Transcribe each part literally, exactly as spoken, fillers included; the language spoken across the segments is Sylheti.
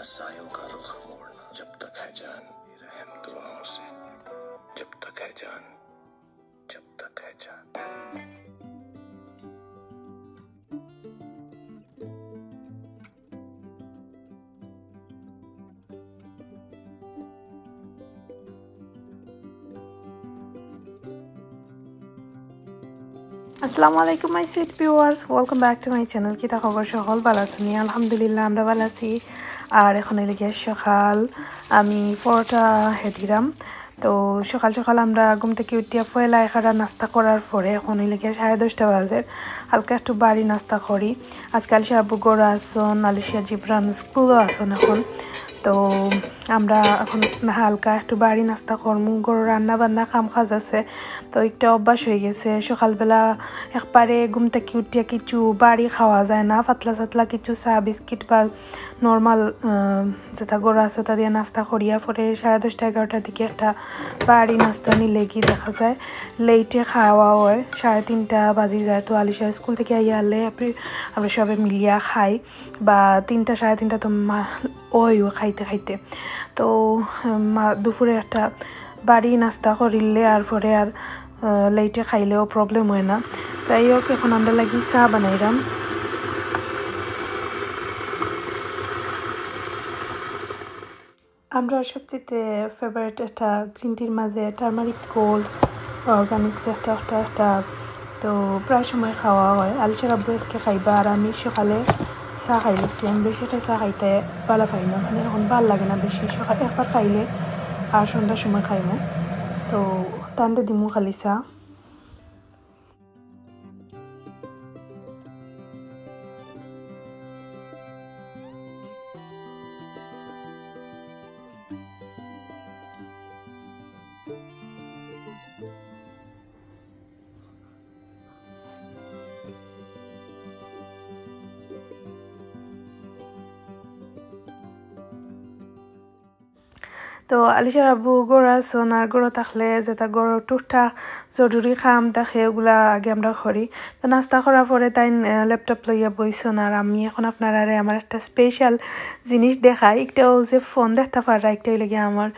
सायों का रुख मोड़ना। जब तक है जान, रहम दुआओं से। जब तक है जान, जब तक है जान। আসসালামু আলাইকুম, my sweet viewers, welcome back to my channel। কিতা খবর সকল? ভালা আছইন নি? আলহামদুলিল্লাহ, আমরা ভালা আছি। আর এখন অইলো গিয়া সকাল, আমি পরোটা হেদিরাম। তো সকাল সকাল আমরা ঘুম থাকি উঠিয়া পয়লা এখারা নাস্তা করার পরে এখন অইলো গিয়া সাড়ে দশটা বাজে। হালকা একটু ভারি নাস্তা করি। আজকে আলিশার আব্বু ঘরো আছইন, আলিশা জিবরান স্কুলো আছইন এখন। তো আমরা এখন হালকা একটু ভারি নাস্তা করমু। ঘরো রান্না বান্না কাম কাজ আছে, তো একটা অভ্যাস অই গেছে। সকালবেলা একবারে ঘুম থাকি উঠিয়া কিছু ভারি খাওয়া যায় না, পাতলা সাতলা কিছু চা বিস্কিট বা নরমাল, আহ, যেটা ঘরো আছে ওটা দিয়া নাস্তা করিয়া পরে সাড়ে দশটা এগারোটার দিকে একটা ভারি নাস্তা নিলে কি দেখা যায় লেটে খাওয়া হয়, সাড়ে তিনটা বাজি যায়। তো আলিশা স্কুল থাকি আইয়া হারলে আপনি আমরা সবে মিলিয়া খাই, বা তিনটা সাড়ে তিনটা তো মা ওই ও খাইতে খাইতে। তো, উম, মা দুপুরে একটা ভারি নাস্তা করিলে আর পরে আর, আহ, লেটে খাইলেও প্রবলেম হয় না। যাই হোক, এখন আমরা লাগি চা বানাইরাম। আমরা সবচেয়ে ফেভারিট একটা গ্রিন টির মাঝে টার্মারিক গোল্ড, অর্গানিক একটা একটা একটা, তো প্রায় সময় খাওয়া হয়। আলিশার আব্বু আজকে খাইবা, আর আমি সকালে চা খাইলিছি। আমি বেশি একটা চা খাইতে ভালা পাই না, মানে এখন ভালা লাগে না বেশি। সকালে একবার খাইলে আর সন্ধ্যার সময় খাইমু। তো তানরে দিমু খালি চা। তো আলিশার আব্বু ঘরো আছইন, আর ঘরো থাকলে যেটা ঘরো টুকটাক জরুরি কাম থাকে, ওগুলা আগে আমরা করি। তো নাস্তা করার পরে তাইন, আহ, ল্যাপটপ লইয়া বইছইন, আর আমি এখন আপনারারে আমার একটা স্পেশাল জিনিস দেখাই। একটা অউ যে ফোন দেখতা পাররা, একটা অইলো গিয়া আমার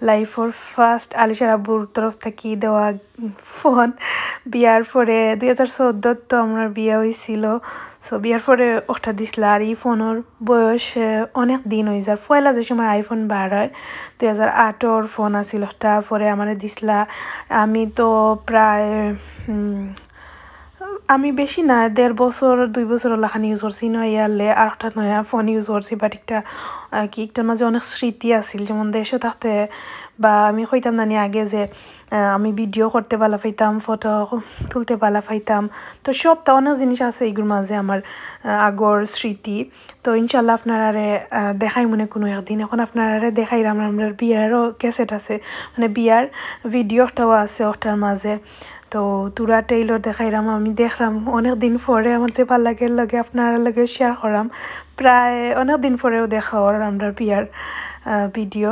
লাইফর ফার্স্ট আলিশার আব্বুর তরফ থাকি দেওয়া ফোন। বিয়ার পরে দুই হাজার চৌদ্দত তো আমার বিয়া অইছিল। So বিয়ার পরে ওটা দিছলা, আর ই ফোনর বয়স, আহ, অনেক দিন অই যার। পয়লা যে সময় আইফোন বার হয়, দুই হাজার আটর ফোন আছিল ওটা, পরে আমারে দিছলা। আমি তো প্রায়, উম, আমি বেশি না, দেড় বছর, দুই বছর লাখান ইউজ করছি, নয়া লে আর একটা নয়া ফোন ইউজ করছি, বাট একটা, আহ, কি, একটার মাঝে অনেক স্মৃতি আছিল, যেমন দেশো থাকতে বা আমি কইতাম নানি আগে যে, আহ, আমি ভিডিও করতে ভালা পাইতাম, ফটো তুলতে ভালা পাইতাম। তো সবটা অনেক জিনিস আছে এগুর মাঝে আমার, আহ, আগর স্মৃতি। তো ইনশাল্লাহ আপনারারে, আহ, দেখাইমুনে কুনু একদিন। এখন আপনারারে দেখাইরাম আমরার বিয়ারও ক্যাসেট আছে, মানে বিয়ার ভিডিও একটাও আছে ওটার মাঝে। তো থুড়া ট্রেইলার দেখাইরাম, আমি দেখরাম অনেক দিন পরে, আমার যে ভালা লাগের লগে আপনারার লগে শেয়ার করাম। প্রায় অনেক দিন পরেও দেখা অর আমরার বিয়ার, আহ, ভিডিও।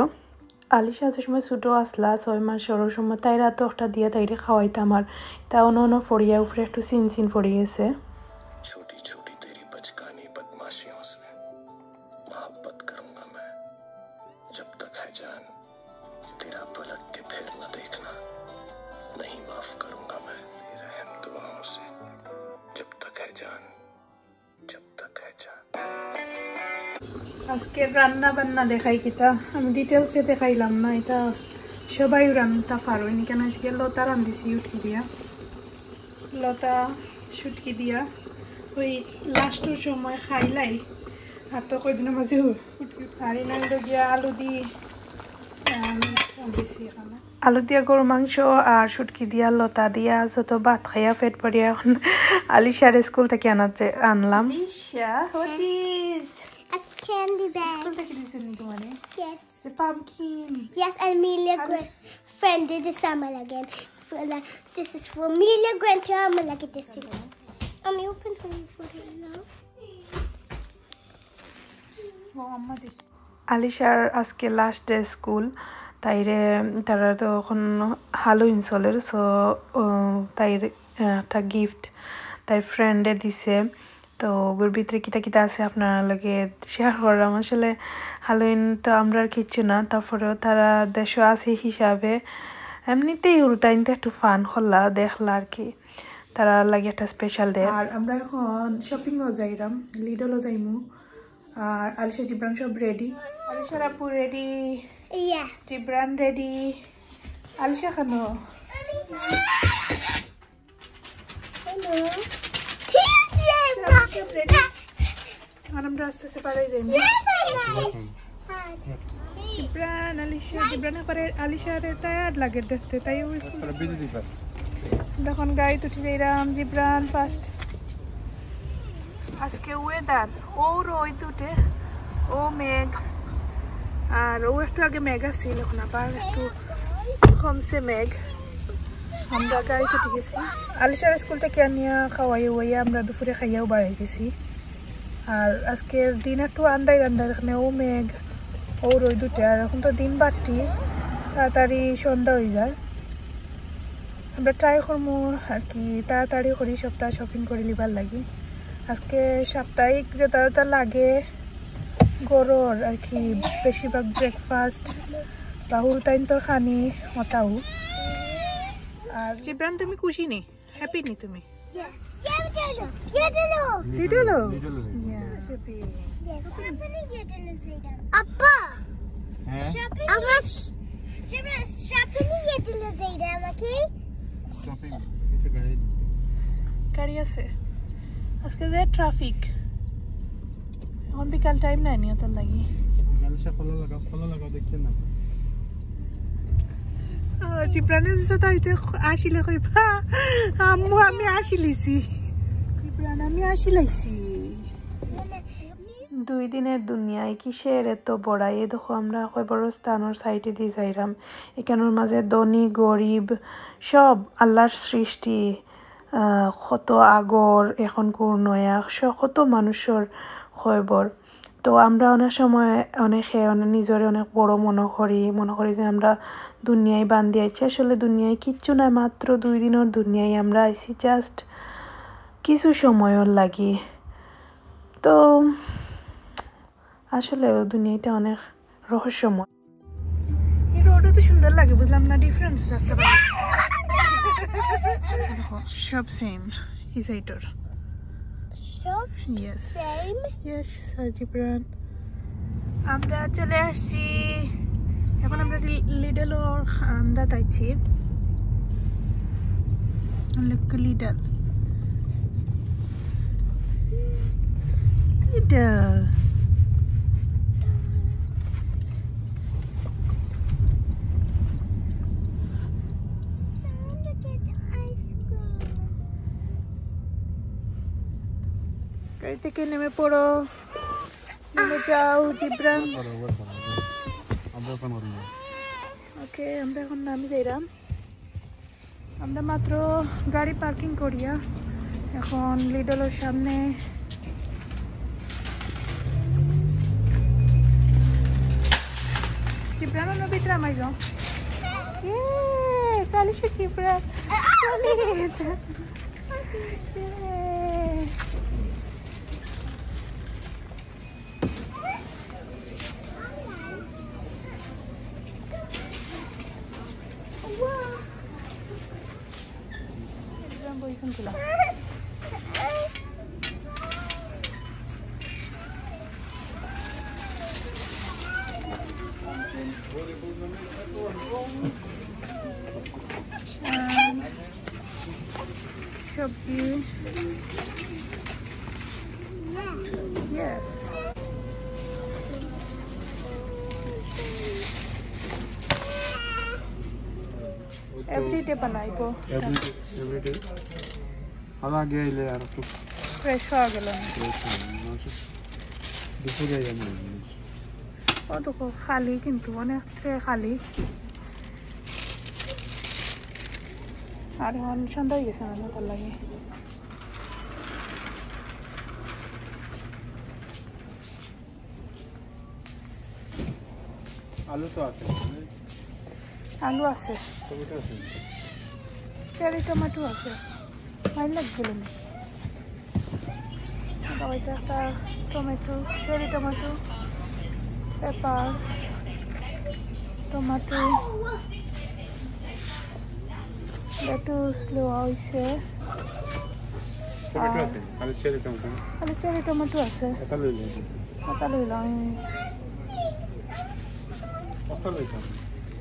আলিশা যে সময় ছোট আছলা, ছয় মাসর, অউ সময় তাইর আতো একটা দিয়া তাইরে খাওয়াইতাম, আর তা অনো অনো পড়িয়া উপরে একটু চিন চিন পড়ি গেছে। छोटी छोटी तेरी बचकानी बदमाशियों से मोहब्बत करूंगा मैं, जब तक है जान। तेरा पलट के फिर न देखना, नहीं माफ करूंगा मैं। बेरहम दुआओं से, जब तक है जान। আজকে রান্না বান্না দেখাই কিতা, আমি ডিটেলসে দেখাইলাম না, এটা সবাই রান্না পারইন। কেন আজকে লতা রান্ধিছি উটকি দিয়া, লতা শুটকি দিয়া, ওই লাস্টর সময় খাইলাই, আর তো কয়দিনর মাঝে উটকি। আর ইনো অইলো গিয়া আলু দি, আম, রান্ধিছি এখানো। আলু দিয়া গরু মাংস আর শুটকি দিয়া লতা দিয়া যত ভাত খাইয়া পেট ভরিয়া এখন আলিশারে স্কুল থাকি আনাতে আনলাম। Alicia, what is? It's candy bag. School থাকি দিছইন নি তোমারে? Yes. The pumpkin. Yes, and Amelia Gra-, friend did this আমার লাগি। For, like, this is for Amelia Grant, আমার লাগি this is. আমি open করি for you now. ও আম্মা দে। আলিশার আজকে লাস্ট ডে স্কুল, তাইরে, তারা তো এখন Halloween চলের, so, ও, তাইর, আহ, একটা গিফট তাইর ফ্রেন্ডে দিছে। তো ওগুর ভিতরে কিতা কিতা আছে আপনারার লগে শেয়ার করলাম। আসলে হ্যালোইন তো আমরার কিচ্ছু না, তারপরেও তারা দেশো আছে হিসাবে এমনিতেই হুরুতাইন্তে একটু ফান করলা, দেখলা আর কি। তারার লাগি একটা স্পেশাল ডে। আর আমরা এখন শপিংও যাইরাম, লিডলও যাইমু। আর আলিশা জিবরান সব রেডি। আলিশার আপু রেডি, Yes. জিবরান রেডি। আলিশা খানো। Hello. সব রেডি। আর আমরা আস্তে আস্তে পাড়াই যাই। জিবরান, আলিশা, জিবরান করে আলিশারে টায়ার্ড লাগে দেখতে, তাই ওই এখন গাড়িত উঠি যাইরাম। জিবরান ফার্স্ট। আজকে ওয়েদার ও রোদ উঠে, ও মেঘ, আর ও একটু আগে মেঘ আছিল, এখন আবার একটু কমছে মেঘ। আমরা গাড়িত উঠি গেছি। আলিশার স্কুল থেকে আনিয়া খাওয়াই উয়াইয়া আমরা দুপুরে খাইয়াও বাড়াই গেছি। আর আজকের দিন একটু আন্দাইর আন্দাইর, এখানে ও মেঘ, ও রোদ উঠে, আর এখন তো দিন বাড়তি, তাড়াতাড়ি সন্ধ্যা হয়ে যায়। আমরা ট্রাই করমু আর কি, তাড়াতাড়ি করি সবটা শপিং করি লিবার লাগি। আজকে সাপ্তাহিক যেটা যেটা লাগে ঘরর আর কি, বেশিরভাগ ব্রেকফাস্ট বা হুরুতাইন্তর খানি ওটাও। আর জিবরান, তুমি খুশি নি? হ্যাপি নি তুমি? Yes. লিডল? লিডল হয়ে গেছে। ইয়া, হ্যাপি। Yes, আমরা লিডল হয়ে যাইতাম। আব্বা। হ্যাঁ? শপিং আমরা শ-, আমরা শপিং লিডল হয়ে যাইতাম, ওকে? শপিং। গাড়ি আছে। আজকে যে ট্রাফিক। এখন বিকাল টাইম নাই নি, ওটার লাগি। গাড়ি সে খোলা লাগা, খোলা লাগা দেখছেন না? আহ, জিবরানে যে তাইতে আসিলে কইবা, "আম্মু, আমি আসিলিছি।" জিবরান, আমি আসিলাইছি। দুই দিনের দুনিয়ায় কিসের এত বড়াই? এ দেখো, আমরা কবরস্থানর সাইডে দিয়ে যাইরাম। এখানোর মাঝে ধনী, গরিব, সব আল্লাহর সৃষ্টি। আহ, কত আগর, এখনকুর নয়া, স-, কত মানুষর খবর। তো আমরা অনেক সময় অনেকে অনে-, নিজরে অনেক বড় মনে করি, মনে করি যে আমরা দুনিয়ায় বান্ধি আইছি। আসলে দুনিয়ায় কিচ্ছু নাই, মাত্র দুই দিনর দুনিয়ায় আমরা আইছি, just কিছু সময়র লাগি। তো আসলে দুনিয়াটা অনেক রহস্যময়। এই রোডও তো সুন্দর লাগে, বুঝলাম না, ডিফারেন্ট রাস্তা বানাইছে। দেখো, সব সেম এই সাইডর। সব ইয়েস। সেম? ইয়েস, জিবরান। আমরা চলে আসছি। এখন আমরা লি-, লিডলর আন্দাত আইছি। Look, little. লিডল। গাড়ি থেকে নেমে পড়ো, নেমে যাও, জিবরান। আমরা ওখানে করি না। ওকে, আমরা এখন নামি যাইরাম। আমরা মাত্র গাড়ি পার্কিং করিয়া এখন লিডলর সামনে। জিবরান, অনো ভিতরে আমাই যাও। ইয়ে, চালিশে জিবরান। চালি। ইয়ে। সবজি। ইয়েস। এভরিডে বানাইবো। Everyday, everyday. আর আগে আইলে আর একটু ফ্রেশ হওয়া গেল না। ফ্রেশ হয় না। মানুষ দুপুরে আইলে মনে হয়। ও দেখো, খালি কিন্তু, অনেকটা খালি। আর এখন সন্ধ্যা হয়ে গেছে, মানে, ভালো লাগে। আলু তো আছে। আলু আছে। টমেটো আছে। চেরি টমেটো আছে। ভালো লাগছিল না। তো এটা একটা tomato, cherry tomato, paper, tomato, lettuce লওয়া হইছে। টমেটো আছে, খালি চেরি টমেটো না। খালি চেরি টমেটো আছে। এটা লই লই। এটা লইলাম। কত লইতাম?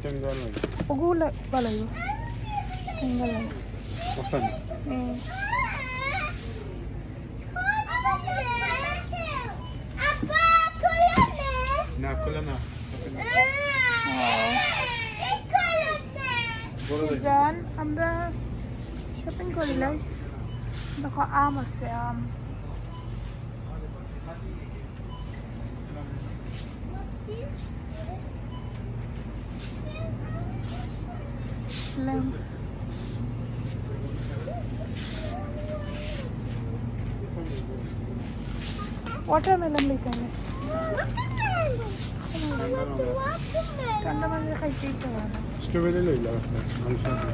টেঙ্গা লই। ওগুলো ভালো হইব। টেঙ্গা লই। কত? হুম। না, খোলা না। ও। বড় হয়েছে। জান, আমরা শপিং করিলাই। দেখো, আম আছে, আম। Lamb. Watermelon লইতে হবে। ঠান্ডা মাঝে খাইতে ইচ্ছা করে না। স্ট্রবেরি লইলাম একটা, আমি সাথে।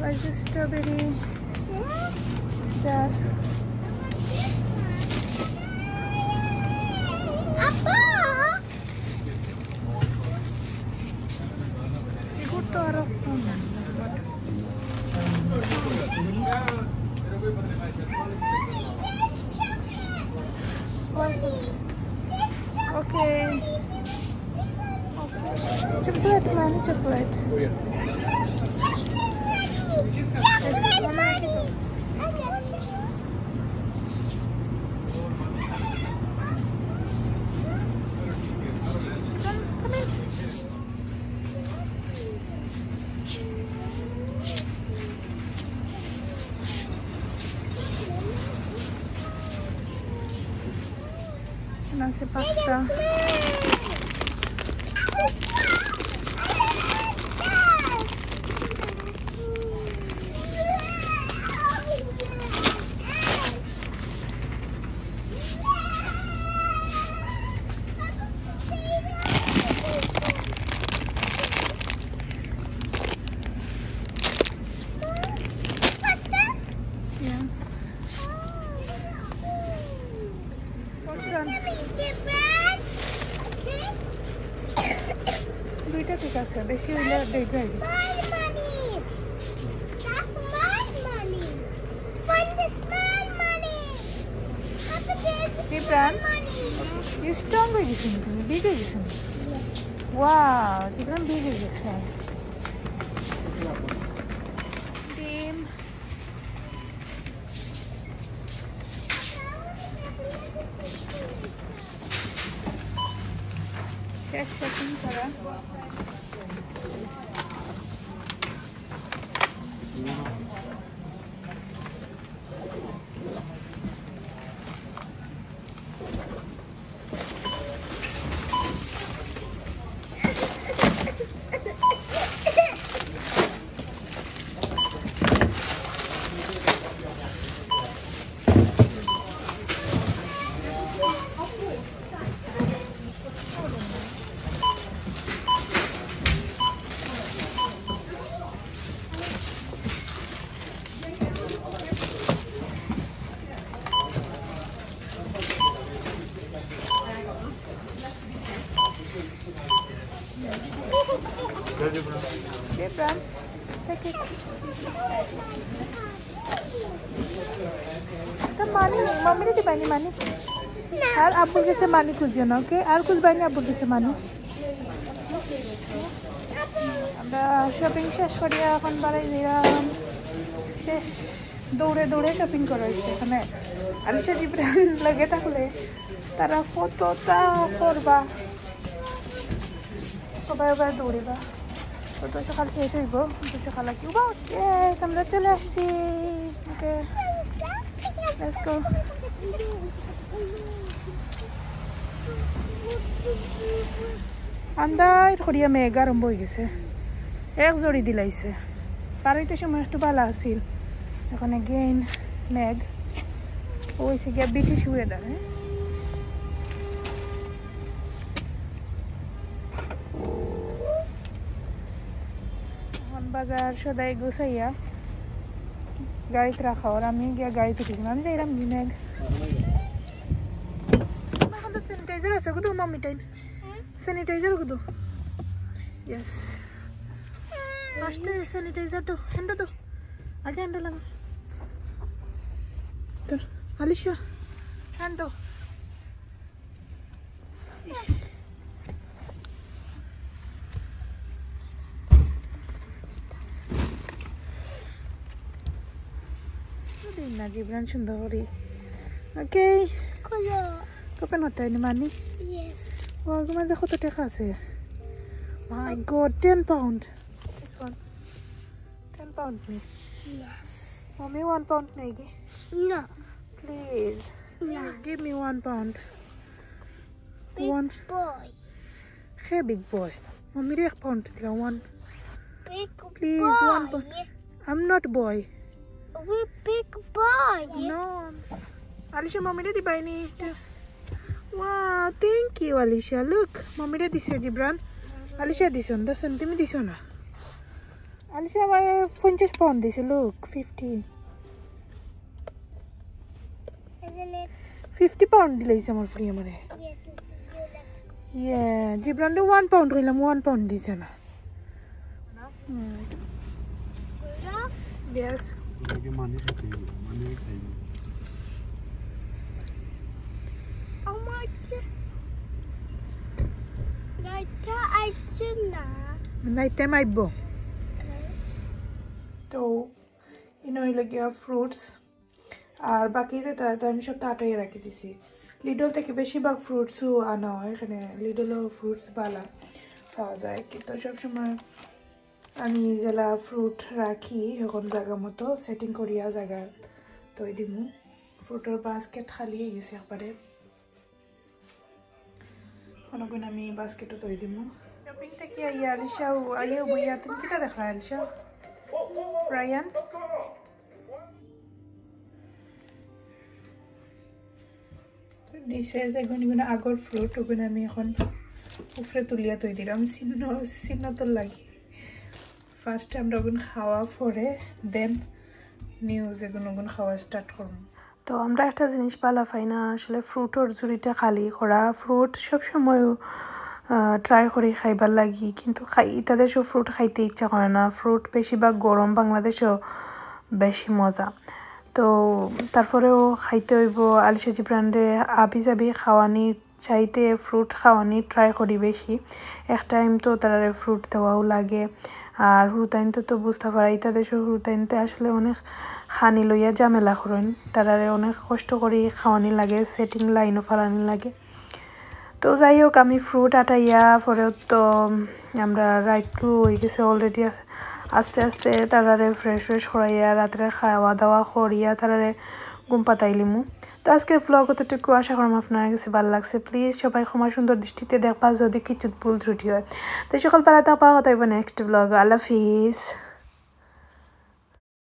Where's the strawberry? Sir. এগুলো তো আরো কম। Okay. Chocolate, man, chocolate. Chocolate, man. Nasi pasta. Yeah. What's done? দুইটা ঠিক আছে, বেশি হইলে দেখবে। That's my money. Find the small money. Papa, there's a small money. You strong হয়ে গেছেন তুমি, big হয়ে গেছেন। Wow, জিবরান big হয়ে গেছে। ডিম। শেষ shopping করা। Take it. Ita money, mummy রে দিবানি money? আর আব্বুর গেছে money খুঁজিও না, okay? আর খুঁজবানি আব্বুর গেছে money। আমরা shopping শেষ করিয়া এখন বাড়াই দিলাম। শেষ, দৌড়ে দৌড়ে shopping করা হয়েছে এখানে। আলিশা জিবরান লগে থাকলে তারা কতটা করবা। সবাই আবার দৌড়িবা। তো, তো সকাল শেষ হইব, তো সকাল আর কি। বাবা, yes, আমরা চলে আসছি। Okay, let's go. আন্দার করিয়া মেঘ আরম্ভ হয়ে গেছে, এক জড়ি দিলাইছে। বারোইতে সময় একটু ভালা আছিল, এখন again মেঘ। ও হইছে গিয়া British weather, হ্যাঁ? এখন বাজার সদাই গুছাইয়া গাড়িত রাখা, আর আমি গিয়া গাড়িত উঠেছি। আমি যাইলাম কি মেঘ। আছে গুদু মাম্মি টাইম। স্যানিটাইজার গুদু। ইয়েস। ফার্স্টে স্যানিটাইজার তো, হ্যান্ড তো। আগে হ্যান্ড লাগা। তো, আলিশা, হ্যান্ড তো। দিন না জিবরান সুন্দর করি। ওকে। খুলো। Open হতে হয়নি মানি? ইয়েস। ও, তোমার দেখো তো টেকা আছে। My God, ten pound. This one. Ten pound নেই। ইয়েস। মাম্মি, one pound নেই কি? না। Please. না। Please give me one pound. Big One. Boy. Hey big boy. মাম্মিরে এক পাউন্ড দিলা, one. Big Please, boy. One pound. I'm not boy. We big boy. No. Alisha, মাম্মিরে দিবাইনি? Wow, thank you, Alisha. Look, মাম্মিরে দিছে জিবরান। আলিশা দিছন, দশন, তুমি দিছো না? আলিশা আমার পঞ্চাশ পাউন্ড দিছে, look, fifty. Isn't it? Fifty pound দিলাইছে আমার ফ্রি আমারে। Yes, yes, yes, you left. ইয়ে, জিবরানরে one pound কইলাম, one pound দিছে না। হুম। Yes. ওটাকে মানি খাইতে হইব, মানি খাইব। Oh my God. Night time আইছে না। Night time আইব। তো, ইনো হইল গিয়া fruits। আর বাকি যেটা, তো আমি সব তো আটাইয়া রাখি দিছি। লিডল থেকে বেশিরভাগ ফ্রুটসও আনা হয়, এখানে লিডলও ফ্রুটস ভালা পাওয়া যায়, কিন্তু সবসময় আমি যেলা ফ্রুট রাখি, এখন জাগা মতো সেটিং করিয়া জাগা তৈ দিমু। ফ্রুটর বাস্কেট খালি হয়ে গেছে একবারে। অনগুন আমি বাস্কেটও তৈ দিমু। শপিং থেকে আইয়া আলিশাও, আইয়াও বইয়া, তুমি কিতা দেখরা আলিশা? রায়ান? নিচে যেগুন এগুন আগর ফ্রুট, ওগুন আমি এখন উপরে তুলিয়া তৈ দিলাম, চিহ্ন, চিহ্ন তো লাগি। ফার্স্ট আমরা ওগুন খাওয়া পরে, দেন নিউ যেগুন ওগুন খাওয়া স্টার্ট করবো। তো আমরা একটা জিনিস ভালা পাই না, আসলে ফ্রুটর ঝুড়িটা খালি করা। ফ্রুট সবসময় ট্রাই করি খাইবার লাগি, কিন্তু খাই, ইতা দেশও ফ্রুট খাইতে ইচ্ছা করে না। ফ্রুট বেশিরভাগ গরম, বাংলাদেশও বেশি মজা। তো তারপরেও খাইতে হইব। আলিশা জিবরানরে আবি জাবি খাওয়ানি চাইতে ফ্রুট খাওয়ানি ট্রাই করি বেশি। এক টাইম তো তারারে ফ্রুট দেওয়াও লাগে। আর হুরুতাইন তো, তো বুঝতে পারা, ইতা দেশর হুরুতাইনতে আসলে অনেক খানি লইয়া ঝামেলা করইন। তারারে অনেক কষ্ট করি খাওয়ানি লাগে, সেটিং লাইনও ফালানি লাগে। তো যাই হোক, আমি ফ্রুট আটাইয়া পরে তো আমরা রাইতকু হয়ে গেছে অলরেডি। আস্তে আস্তে তারারে ফ্রেশ ফ্রেশ করাইয়া, রাত্রে খাওয়া দাওয়া করিয়া তারারে ঘুম পাতাইলিমু। তো আজকের ব্লগ অতটুকু, আশা করলাম আপনার কাছে ভালো লাগছে। প্লিজ সবাই ক্ষমা সুন্দর দৃষ্টিতে দেখবা যদি কিছু ভুল ত্রুটি হয়। তো সকল ভালা থাকবা, কথা হইব নেক্সট ব্লগ। আল্লাহ হাফিজ।